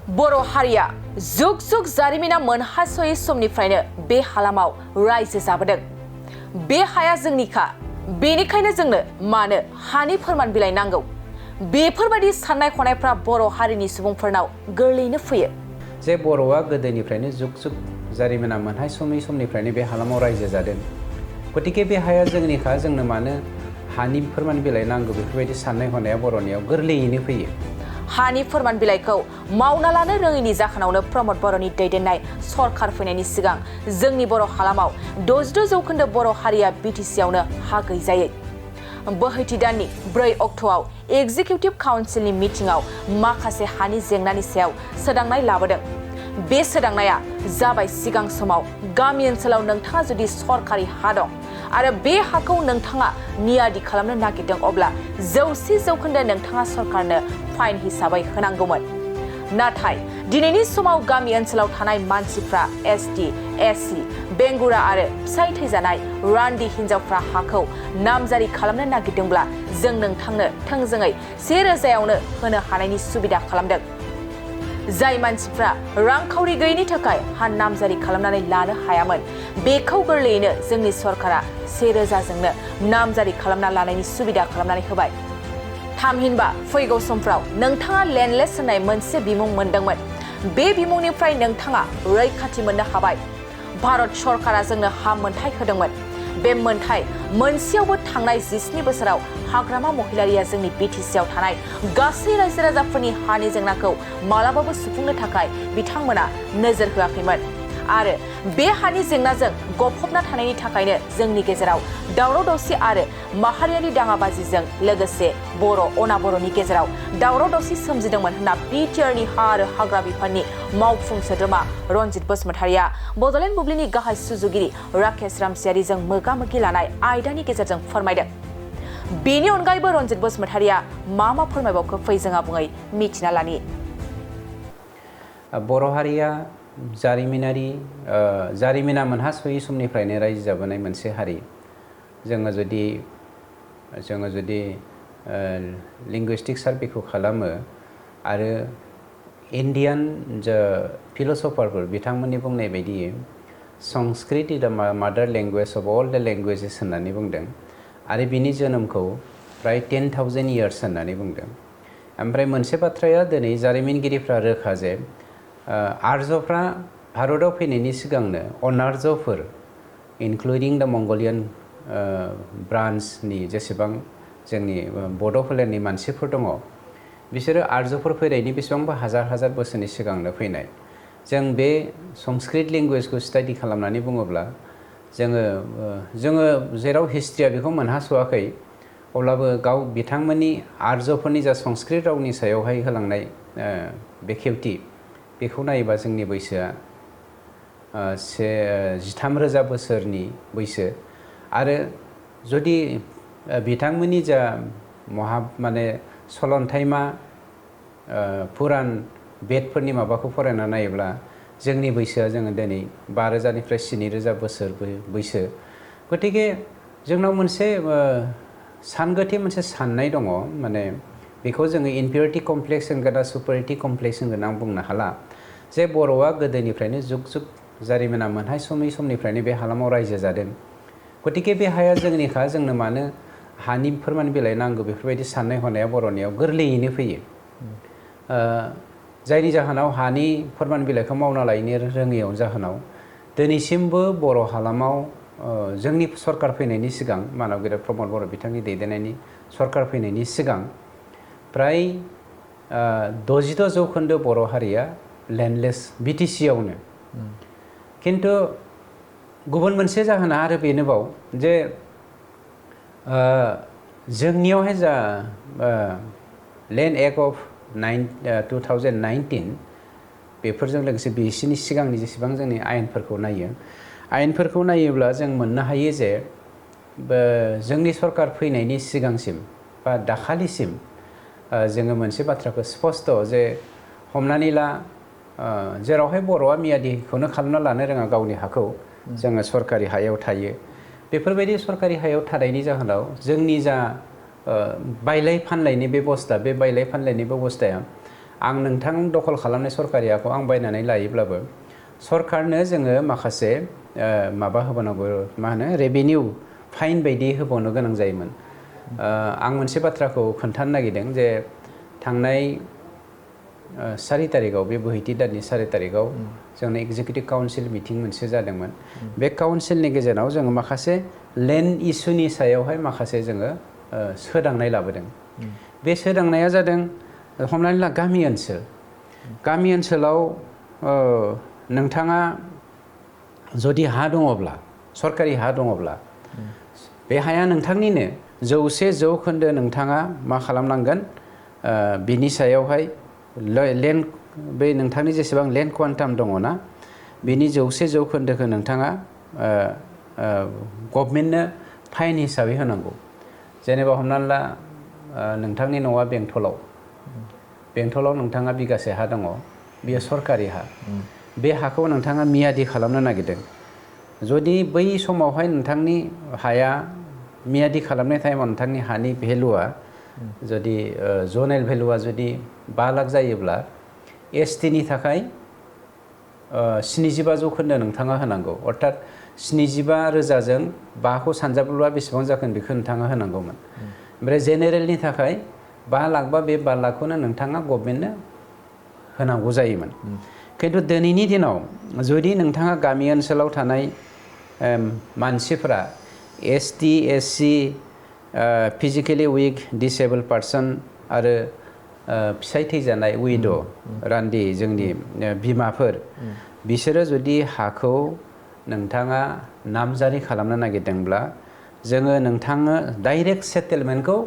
बर' हारिया जुग जुग जारिमिना मोनहासयै समनिफ्रायनो बे हालामाव रायजो जाबोदों। बे हाया जोंनिखा, बेनिखायनो जोंनो मानो हानि फोरमान बिलाइ नांगौ? बेफोरबायदि साननाय हनायफ्रा बर' हारिनि सुबुंफोरनाव गोरलैयैनो फैयो। जे बर'आ गोदोनिफ्रायनो जुग जुग जारिमिना मोनहासयै समनिफ्रायनो बे हालामाव रायजो जादों। गतिके बे हाया जोंनिखा, जोंनो मानो हानि फोरमान बिलाइ नांगौ? बेफोरबायदि साननाय हनाया बर'नियाव गोरलैयैनो फैयो। हानि फोरमान बिलाइखौ मावना लानो रोङैनि जाहोनावनो प्रमद बर'नि दैदेननाय सरकार फैनायनि सिगां जोंनि बर' हालामाव 66% बर' हारिया बिटिसियावनो हा गैजायै। बोहैथि दाननि 4 अक्ट'आव एक्जिकिउटिभ काउन्सिलनि मिटिंआव माखासे हानि जेंनानि सायाव सोदांनाय लाबोदों। बे सोदांनाया जाबाय सिगां समाव गामि ओनसोलाव नोंथाङा जुदि सरकारि हा दं आरो बे हाखौ नोंथाङा नियादि खालामनो नागिरदों, अब्ला 100% नोंथाङा सरकारनो फाइन हिसाबै होनांगौमोन। नाथाय दिनैनि समाव गामि ओनसोलाव थानाय मानसिफ्रा एसटि, एससि, बेंगुरा आरो फिसाय थैजानाय रान्दि हिन्जावफ्रा हाखौ नामजारि खालामनो नागिरदोंब्ला जों नोंथांनो थोंजोङै 1000आवनो होनो हानायनि सुबिदा खालामदों। जाय मानसिफ्रा रांखावरि गैयैनि थाखाय हा नामजारि खालामनानै लानो हायामोन, बेखौ गोरलैयैनो जोंनि सरकारा 1000जोंनो नामजारि खालामना लानायनि सुबिदा खालामनानै होबाय। थामहिनबा फैगौ समफ्राव नोंथाङा लेन्डलेस होननाय मोनसे बिमुं मोनदोंमोन। बे बिमुंनिफ्राय नोंथाङा रैखाथि मोननो हाबाय। भारत सरकारा जोंनो हा मोनथाय होदोंमोन। बे मोनथाय मोनसेयावबो थांनाय 17 बोसोराव हाग्रामा महिलारिया जोंनि बिटिसिआव थानाय गासै रायजो राजाफोरनि हानि जेंनाखौ मालाबाबो सुफुंनो थाखाय बिथांमोना नोजोर होआखैमोन। आरो बे हानि जेंनाजों गफबना थानायनि थाखायनो जोंनि गेजेराव दावराव दावसि आरो माहारियारि दाङाबाजिजों लोगोसे बर' अना-बर'नि गेजेराव दावराव दावसि सोमजिदोंमोन होनना बिटिआरनि हा आरो हाग्रा बिफाननि मावफुं सोद्रोमा रनजित बसुमतारिया बड'लेण्ड बुब्लिनि गाहाय सुजुगिरि राकेश रामसियारिजों मोगा-मोगि लानाय आयदानि गेजेरजों फोरमायदों। बेनि अनगायैबो रनजित बसुमतारिया मा फोरमायबावखो, फै जों आबुङै मिथिना लानि। बर' हारिया जारिमिना मोनहासयै समनिफ्रायनो रायजो जाबोनाय मोनसे हारि। जोङो जुदि लिंगुइस्टिक सार्भेखौ खालामो आरो इन्डियान फिलसफारफोर बिथांमोननि बुंनाय बायदि संस्कृत इज द मादार language of all the languages होननानै बुंदों आरो बिनि जोनोमखौ फ्राय 10,000 इयार्स होननानै बुंदों। ओमफ्राय मोनसे बाथ्राया दिनै जारिमिनगिरिफ्रा रोखा जे आर्यफ्रा भारताव फैनायनि सिगांनो अनार्यफोर इनक्लुडिं द मंगलियान ब्रान्चनि जेसेबां जोंनि बड' फोलेरनि मानसिफोर दङ, बिसोरो आर्यफोर फैनायनि बेसेबांबा हाजार बोसोरनि सिगांनो फैनाय। जों बे संस्कृत लेंगुवेजखौ स्टाडि खालामनानै बुङोब्ला जोङो जेराव हिस्ट्रिया बेखौ मोनहास'वाखै, अब्लाबो बिथांमोननि आर्यफोरनि जा संस्कृत रावनि सायावहाय होलांनाय बेखेवथि, बेखौ नायोबा जोंनि बैसोआ 13,000 बोसोरनि बैसो। आरो जुदि बिथांमोननि जा सलन्थाइमा पुरान बेदफोरनि माबाखौ फरायना नायोब्ला जोंनि बैसोआ जोङो दिनै 5,000निफ्राय 7,000 बोसोर बैसो। गतिके जोंनाव मोनसे सानगोथे मोनसे साननाय दङ, माने बेखौ जोङो इनफिरियरिटि कमप्लेक्स होनगोन ना सुपेरियरिटि कमप्लेक्स होनगोन आं बुंनो हाला, जे बर'आ गोदोनिफ्रायनो जुग जुग जारिमिना मोनहासयै समनिफ्रायनो बे हालामाव रायजो जादों। गतिके बे हाया जोंनिखा, जोंनो मानो हानि फोरमान बिलाइ नांगौ? बेफोरबायदि साननाय हनाया बर'नियाव गोरलैयैनो फैयो। जायनि जाहोनाव हानि फोरमान बिलाइखौ मावना लायनो रोङैयाव जाहोनाव दिनैसिमबो बर' हालामाव जोंनि सरकार फैनायनि सिगां, मानबगिरि प्रमद बर' बिथांनि दैदेननायनि सरकार फैनायनि सिगां फ्राय 66% बर' हारिया लेन्डलेस बिटिसिआवनो। खिन्थु गुबुन मोनसे जाहोना आरो बेनोबाव जे जोंनियावहाय जा लेन्ड एक्ट अफ 2019 बेफोरजों लोगोसे बिसिनि सिगांनि जेसेबां जोंनि आयेनफोरखौ नायोब्ला जों मोननो हायो जे जोंनि सरकार फैनायनि सिगांसिम बा दाखालिसिम जोङो मोनसे बाथ्राखौ स्पस्ट' जे हमनानै ला जेरावहाय बर'आ मियादिखौनो खालामना लानो रोङा गावनि हाखौ, जोङो सरकारि हायाव थायो। बेफोरबायदि सरकारि हायाव थानायनि जाहोनाव जोंनि जा बायलाय फानलायनि बेबस्था, बे बायलाय फानलायनि बेबस्थाया आं नोंथां दखल खालामनाय सरकारि हाखौ आं बायनानै लायोब्लाबो सरकारनो जोङो माखासे माबा होबानांगौ मा होनो रेभिनिउ फाइन बायदि होबावनो गोनां जायोमोन। आं मोनसे बाथ्राखौ खोन्थानो नागिरदों जे थांनाय 4 तारिखआव बे बोहैथि दाननि 4 तारिखआव जोंना एग्जिकिउटिभ काउन्सिल मिटिं मोनसे जादोंमोन। बे काउन्सिलनि गेजेराव जोङो माखासे लेन्ड इस्युनि सायावहाय माखासे जोङो सोदांनाय लाबोदों। बे सोदांनाया जादों हमनानै ला गामि ओनसोलाव नोंथाङा जुदि हा दङब्ला सरकारि हा दङब्ला बे हाया नोंथांनिनो 100% नोंथाङा मा खालामनांगोन बिनि सायावहाय लेन्ड बे नोंथांनि जेसेबां लेन्ड क्वान्टाम दङ ना बिनि 100%खौ नोंथाङा गभर्नमेन्टनो फाइन हिसाबै होनांगौ। जेनेबा हमनानै ला नोंथांनि न'आ बेंटलाव नोंथाङा बिगासे हा दङ, बेयो सरकारि हा। बे हाखौ नोंथाङा मियादि खालामनो नागिरदों। जुदि बै समावहाय नोंथांनि हाया मियादि खालामनाय टाइमाव नोंथांनि हानि भेलुआ जुदि जनेल भेलुआ जुदि 5 लाख जायोब्ला एसटिनि थाखाय 75% नोंथाङा होनांगौ। अर्थात 75,000जों 5खौ सानजाबोब्ला बेसेबां जागोन बेखौ नोंथाङा होनांगौमोन। ओमफ्राय जेनेरेलनि थाखाय 5 लाख बा बे 5 लाखखौनो नोंथाङा गभर्नमेन्टनो होनांगौ जायोमोन। खिन्थु दिनैनि दिनाव जुदि नोंथाङा गामि ओनसोलाव थानाय मानसिफोरा एसटि, एससि, फिजिकेलि उइक, डिसेबल पार्सन आरो फिसाय थैजानाय उइद' रान्दि जोंनि बिमाफोर बिसोरो जुदि हाखौ नोंथाङा नामजारि खालामनो नागिरदोंब्ला जोङो नोंथांनो डाइरेक्ट सेटेलमेन्टखौ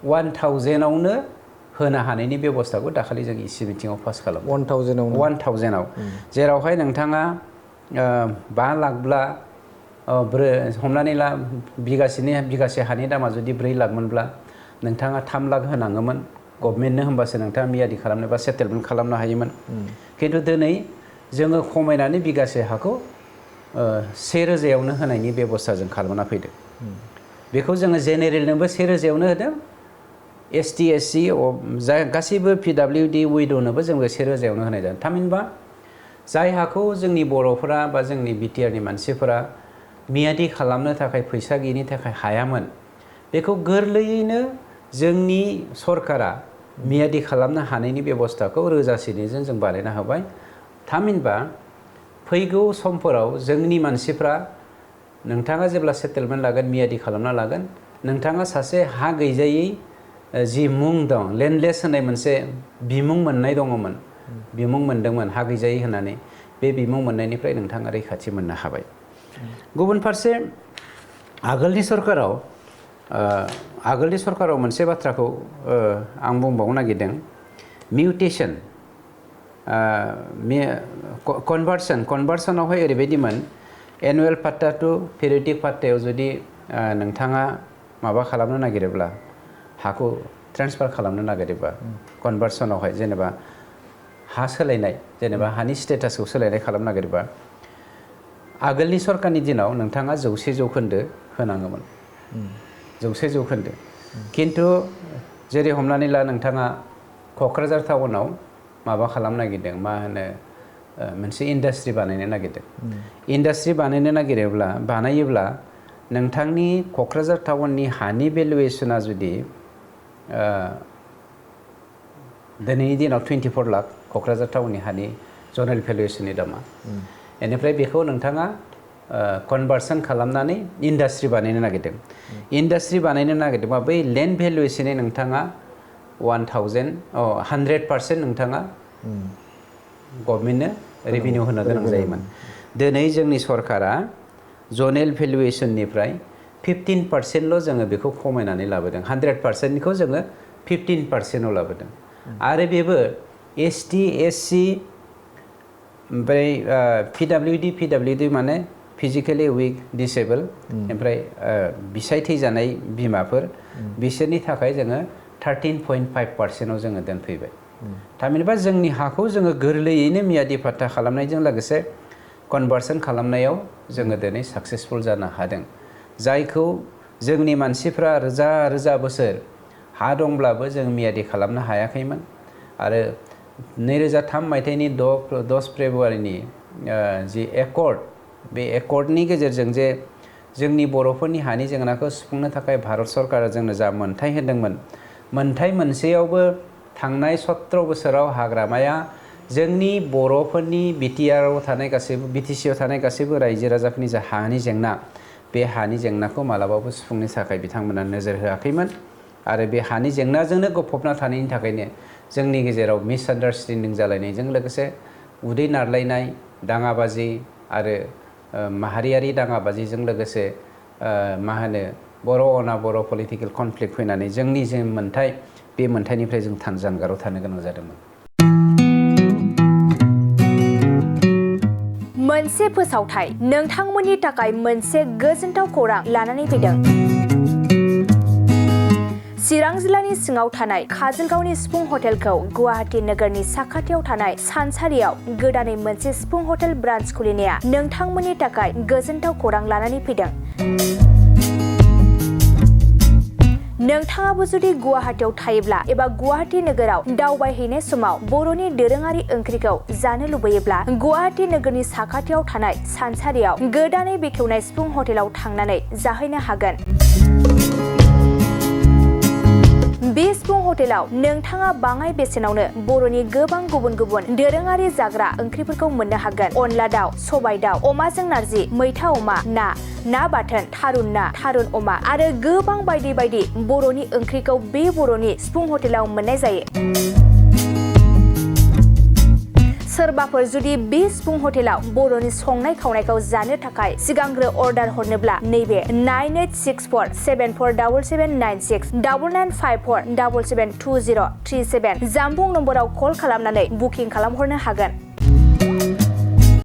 1000आवनो होनो हानायनि बेबस्थाखौ दाखालि जों इसि मिटिङाव पास खालामदों। 1000आव जेरावहाय नोंथाङा 5 लाखब्ला हमनानै ला बिगासे हानि दामा जुदि 4 लाखमोनब्ला नोंथाङा 3 लाख होनाङोमोन गभर्नमेन्टनो, होमबासो नोंथाङा मियादि खालामनो बा सेटेलमेन्ट खालामनो हायोमोन। खिन्थु दिनै जोङो खमायनानै बिगासे हाखौ 1000आवनो होनायनि बेबस्था जों खालामना फैदों। बेखौ जोङो जेनेरेलनोबो 1000आवनो होदों, एसटि, एससि गासैबो पिडाब्लिउडि उइड'नोबो जोङो 1000आवनो होनाय जादों। थामहिनबा जाय हाखौ जोंनि बर'फोरा बा जोंनि बिटिआरनि मानसिफोरा मियादि खालामनो थाखाय फैसा गैयिनि थाखाय हायामोन, बेखौ गोरलैयैनो जोंनि सरकारा मियादि खालामनो हानायनि बेबस्थाखौ रोजासेनिजों जों बानायना होबाय। थामहिनबा फैगौ समफोराव जोंनि मानसिफ्रा नोंथाङा जेब्ला सेटेलमेन्ट लागोन, मियादि खालामना लागोन, नोंथाङा सासे हा गैजायै जि मुं दं, लेन्डलेस होननाय मोनसे बिमुं मोननाय दङमोन, बिमुं मोनदोंमोन हा गैजायै होननानै, बे बिमुं मोननायनिफ्राय नोंथाङा रैखाथि मोननो हाबाय। गुबुन फारसे आगोलनि सरकाराव मोनसे बाथ्राखौ आं बुंबावनो नागिरदों, मिउटेसन कनभार्सनावहाय ओरैबायदिमोन, एनुवेल पाट्टा टु पिरियडिक पाट्टायाव जुदि नोंथाङा माबा खालामनो नागिरोब्ला, हाखौ ट्रेन्सफार खालामनो नागिरोबा कनभार्सनावहाय जेनेबा हा सोलायनाय, जेनेबा हानि स्टेटासखौ सोलायनाय खालामनो नागिरोबा आगोलनि सरकारनि दिनाव नोंथाङा 100% होनाङोमोन, 100%। खिन्थु जेरै हमनानै ला नोंथाङा क'क्राझार टाउनाव माबा खालामनो नागिरदों, मा होनो मोनसे इन्डास्ट्रि बानायनो नागिरदों। इन्डास्ट्रि बानायोब्ला नोंथांनि क'क्राझार टाउननि हानि भेलुएसना जुदि दिनैनि दिनाव 24 लाख क'क्राझार टाउननि हानि जनेल भेलुएसननि दामा, बेनिफ्राय बेखौ नोंथाङा कनभार्सन खालामनानै इन्डास्ट्रि बानायनो नागिरदों। इन्डास्ट्रि बानायनो नागिरदोंबा बै लेन्ड भेलुएसननि नोंथाङा 100% नोंथाङा गभर्नमेन्टनो रेभिनिउ होनो गोनां जायोमोन। दिनै जोंनि सरकारा जनेल भेलुएसननिफ्राय 15%ल' जोङो बेखौ खमायनानै लाबोदों। 100%निखौ जोङो 15%आव लाबोदों। आरो बेबो एसटि, एससि, ओमफ्राय पिडाब्लिउडि माने फिजिकेलि उइक, डिसेबल, ओमफ्राय बिसाय थैजानाय बिमाफोर, बिसोरनि थाखाय जोङो 13.5%आव जोङो दोनफैबाय। थामहिनबा जोंनि हाखौ जोङो गोरलैयैनो मियादि पाट्टा खालामनायजों लोगोसे कनभार्सन खालामनायाव जोङो दिनै साक्सेसफुल जानो हादों। जायखौ जोंनि मानसिफ्रा रोजा रोजा बोसोर हा दंब्लाबो जों मियादि खालामनो हायाखैमोन। आरो 2003 मायथाइनि 10 फेब्रुवारिनि जि एकर्ड बे एकर्डनि गेजेरजों जे जोंनि बर'फोरनि हानि जेंनाखौ सुफुंनो थाखाय भारत सरकारा जोंनो जा मोनथाय होदोंमोन मोनथाय मोनसेयावबो थांनाय 17 बोसोराव हाग्रामाया जोंनि बर'फोरनि बिटिआरआव थानाय गासैबो बिटिसिआव थानाय गासैबो रायजो राजाफोरनि जा हानि जेंना बे हानि जेंनाखौ मालाबाबो सुफुंनो थाखाय बिथांमोना नोजोर होआखैमोन आरो बे हानि जेंनाजोंनो गफबना थानायनि थाखायनो जोंनि गेजेराव मिसआन्डारस्टेन्डिं जालायनायजों लोगोसे उदै नारलायनाय दाङाबाजि आरो माहारियारि दाङाबाजिजों लोगोसे मा होनो बर' अना बर' पलिटिकेल कनफ्लिक्ट फैनानै जोंनि जे मोनथाय बे मोनथायनिफ्राय जों जानगाराव थानो गोनां जादोंमोन। मोनसे फोसावथाय नोंथांमोननि थाखाय मोनसे गोजोनथाव खौरां लानानै फैदों। चिरां जिल्लानि सिङाव थानाय काजलगावनि सिफुं हटेलखौ गुवाहाटी नोगोरनि साखाथियाव थानाय सानसारियाव गोदानै मोनसे सिफुं हटेल ब्रान्च खुलिनाया नोंथांमोननि थाखाय गोजोनथाव खौरां लानानै फैदों। नोंथाङाबो जुदि गुवाहाटीयाव थायोब्ला एबा गुवाहाटी नोगोराव दावबायहैनाय समाव बर'नि दोरोङारि ओंख्रिखौ जानो लुबैयोब्ला गुवाहाटी नोगोरनि साखाथियाव थानाय सानसारियाव गोदानै बेखेवनाय सिफुं हटेलाव थांनानै जाहैनो हागोन। बे सिफुं हटेलाव नोंथाङा बाङाय बेसेनावनो बर'नि गोबां गुबुन गुबुन दोरोङारि जाग्रा ओंख्रिफोरखौ मोननो हागोन। अनला दाउ, सबाय दाउ, अमाजों नारजि, मैथा अमा, ना बाथोन, थारुन ना, थारुन अमा आरो गोबां बायदि बायदि बर'नि ओंख्रिखौ बे बर'नि सिफुं हटेलाव मोननाय जायो। सोरबाफोर जुदि बे सिफुं हटेलाव बर'नि संनाय खावनायखौ जानो थाखाय सिगांग्रो अर्डार हरनोब्ला नैबे 9864747796 9954772037 जामबुं नम्बराव कल खालामनानै बुकिं खालामहरनो हागोन।